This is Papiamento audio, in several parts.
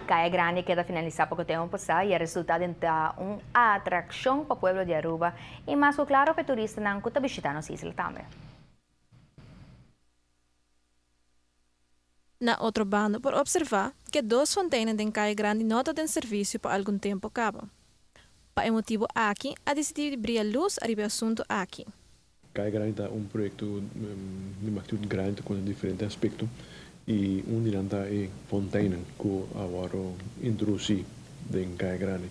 Caya Grandi a keda finalisa poco tempo pasa y a resulta den ta un atraccion pa pueblo di Aruba y mas cu claro pa e turistanan cu ta bishita nos isla tambe. Na otro banda por observa cu e dos fonteinnan den Caya Grandi no ta den servicio pa algun tempo caba. Pa e motibo aki a dicidi di bria luz ariba e asunto aki. Caya Grandi ta un proyecto di magnitud grandi ta conta diferente aspecto y un di nan ta e fonteinnan cu a wordo introduci den Caya Grandi.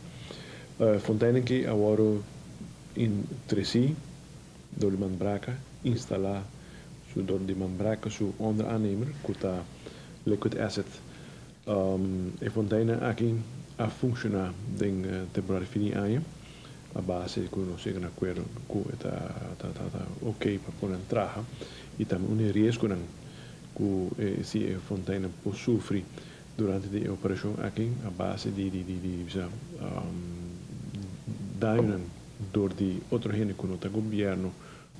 Fonteinnan ki a wordo intreci dor di Manbraca, instala su dor di Manbraca su onderaannemer cu ta Liquid Asset. E fonteinnan aki a funciona den temporada di fin di aña. A base cu nos yega na acuerdo cu e ta ta ok pa pone nan traha y tambe un e riesgonan cu e si e fonteinnan por sufri durante di e operacion aki a base di di di bisa dañonan door di otro hende cu no ta gobierno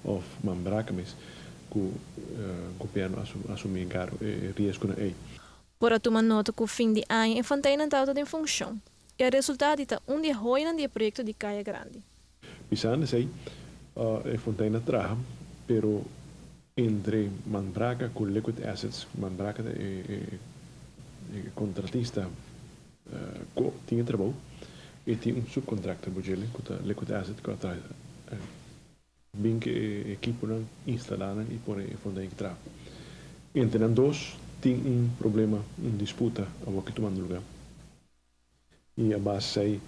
of Mambraka mes cu gobierno asumi e riesgonan ey. Por a tuma nota cu fin di aña e fonteinnan tabata den funcion. E a resultá di ta un di e hoinan di e proyekto di Kaya Grandi. Bisando esei, e fontein a traha, pero entre Manbraca ku Liquid Assets, Manbraca ta e kontratista ku tin e trabou, i tin un subkontraktor bo djele ku ta Liquid Asset ku a traha Bin ku e ekiponan, instalá nan i pone e fontein ki traha. Entre nan dos tin un problema, un disputa awor ki tumando lugá. I a base esei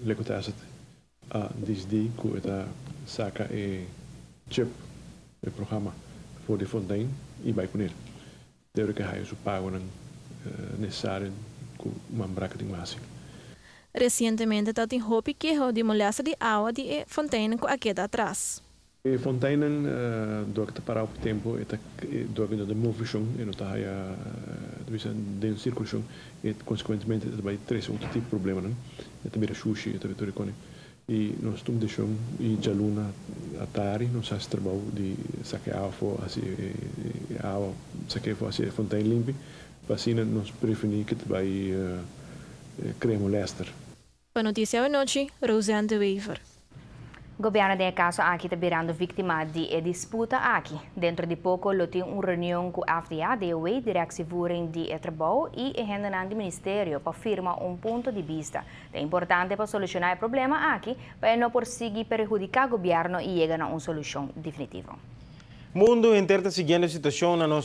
Liquid Asset a disidí ku e ta saka e chip, e programa, for di fontein i bai kuné. Debe ke haya su pagonan nesesario ku Mambraka tin ku hasi. Resientemente ta tin hopi keho di molester di awa di e fonteinnan ku a keda atras. E fonteinnan dor ku ta para hopi tempu e ta dor ku no ta moveshon e no ta haya ta bisa den sirkulashon e konsekuentemente e ta bai trese otro tipo problemanan e ta bira shushi e ta bira tur e kone. I nos tuma desishon i djaluna atari nos hasi trabou di saka e awa afó, hasi e awa saka afó, hasi e fontein limpi, pa asina nos prevení ke ta bai krea molèster. Pa Noticia Awenochi, Roseanne de Wever. Gobierno den e caso aki ta birando victima di e disputa aki. Dentro di poco lo tin un reunion cu FDA, DOW, Directievoering di e Trabou y e hendenan di Ministerio pa firma un punto di bista. Ta importante pa soluciona e problema aki pa e no por sigui perhudica gobierno y yega na un solucion definitivo. Mundo henter ta siguiendo e situacion na nos.